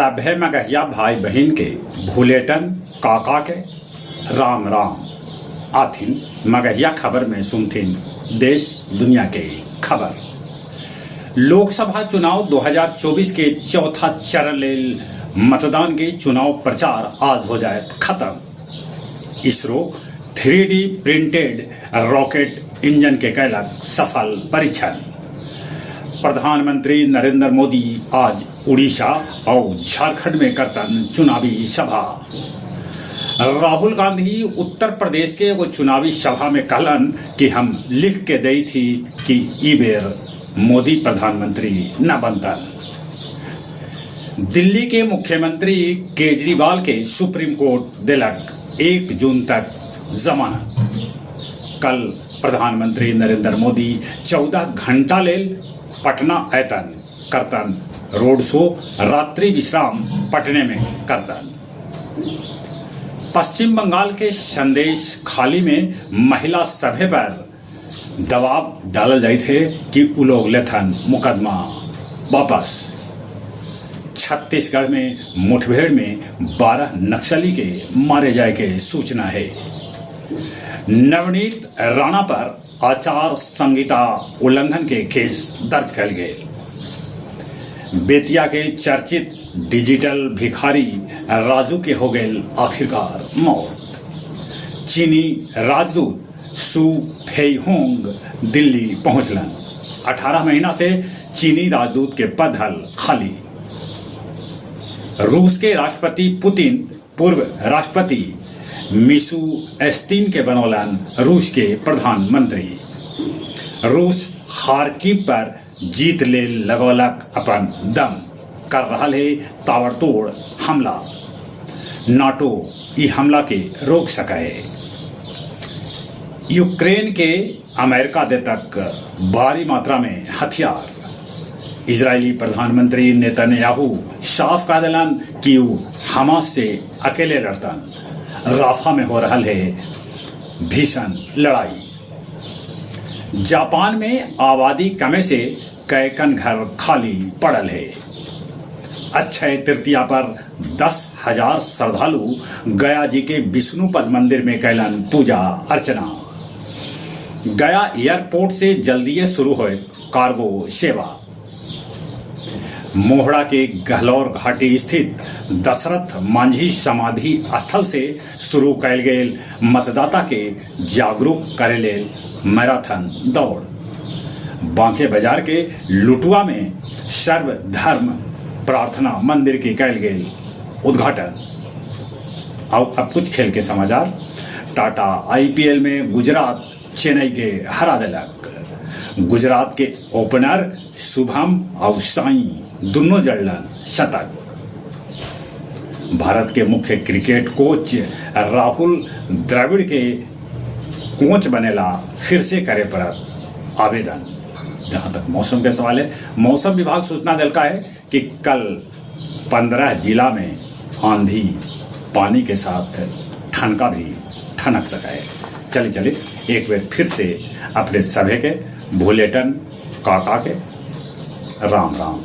सभे मगहिया भाई बहिन के भुलेटन काका के राम राम। आथिन मगहिया खबर में सुनथिन देश दुनिया के खबर। लोकसभा चुनाव 2024 के चौथा चरण लेल मतदान के चुनाव प्रचार आज हो जाए खत्म। ISRO 3D printed rocket engine के कैलक सफल परीक्षण। प्रधानमंत्री नरेंद्र मोदी आज उड़ीसा और झारखंड में करतन चुनावी सभा। राहुल गांधी उत्तर प्रदेश के एगो चुनावी सभा में कहलन कि हम लिख के दई थी कि ई बेर मोदी प्रधानमंत्री न बनतन। दिल्ली के मुख्यमंत्री केजरीवाल के सुप्रीम कोर्ट देलक 1 जून तक जमानत। कल प्रधानमंत्री नरेंद्र मोदी 14 घंटा लेल पटना अयतन, करतन रोड शो, रात्रि विश्राम पटने में करतन। पश्चिम बंगाल के संदेश खाली में महिला सभे पर दबाव डालल जाइत हे कि उ लोग लेथन मुकदमा वापस। छत्तीसगढ़ में मुठभेड़ में 12 नक्सली के मारे जाए के सूचना है। नवनीत राणा पर आचार संहिता उल्लंघन के केस दर्ज कयल गेल। बेतिया के चर्चित डिजिटल भिखारी राजू के हो गए आखिरकार मौत। चीनी राजदूत सु फेइहोंग दिल्ली पहुंचलन। 18 महीना से चीनी राजदूत के पद हल खाली। रूस के राष्ट्रपति पुतिन पूर्व राष्ट्रपति मिशु एस्तीन के बनौलन रूस के प्रधानमंत्री। रूस खार्किव पर जीत ले लगौलक अपन दम, कर रहल है ताबड़तोड़ हमला। नाटो ई हमला के रोक सके। यूक्रेन के अमेरिका दे तक भारी मात्रा में हथियार। इजरायली प्रधानमंत्री नेतन्याहू साफ कह दिलन कि उ हमास से अकेले लड़तन। राफा में हो रहल है भीषण लड़ाई। जापान में आबादी कमे से कैकन घर खाली पड़ल है। अक्षय तृतीया पर 10,000 श्रद्धालु गया जी के विष्णुपद मंदिर में कैलन पूजा अर्चना। गया एयरपोर्ट से जल्दीए शुरू होए कार्गो सेवा। मोहड़ा के गहलौर घाटी स्थित दशरथ मांझी समाधि स्थल से शुरू कयल गेल मतदाता के जागरूक करे लेल मैराथन दौड़। बांके बाजार के लुटुआ में सर्वधर्म प्रार्थना मंदिर के कयल गेल उद्घाटन। और अब कुछ खेल के समाचार। टाटा आईपीएल में गुजरात चेन्नई के हरा देलक। गुजरात के ओपनर शुभम और साई दोनों जड़लन शतक। भारत के मुख्य क्रिकेट कोच राहुल द्रविड़ के कोच बनेला फिर से करे पड़त आवेदन। जहां तक मौसम के सवाल है, मौसम विभाग सूचना दिलका है कि कल 15 जिला में आंधी पानी के साथ ठनका भी ठनक सका है। चले चले एक बार फिर से अपने सभे के भोलेटन काका के राम राम।